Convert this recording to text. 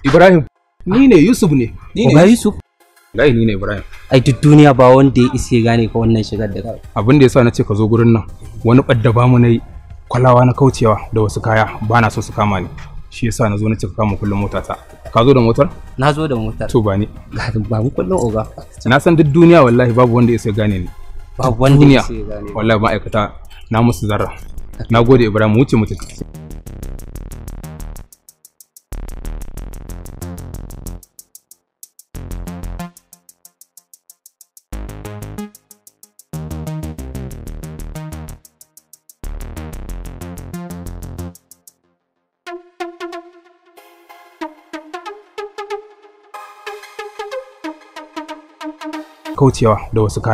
Ibrahim, ni ne Yusuf ne. Ni ne Oga Yusuf. Wallahi ni ne Ibrahim. Ai duk duniya ba wanda ya isa ya gane ka wannan shigar da ka. Abin da yasa na ce ka zo gurin nan, wani ɓadda bamu nayi kwalawa na kaucewa da wasu kaya ba na so su kama ni. Shi yasa na zo na ce ka kama kullum motata. Ka zo da motar? Na zo da motar. To ba ni. Ba mu kullum oga. Na san duk duniya wallahi babu wanda ya isa ya gane ni. Babu wanda ya isa ya gane ni. Wallahi ma'aikata na musu zarra. Na gode Ibrahim, wuce mu tafi. Kaucewa da wasu kaya.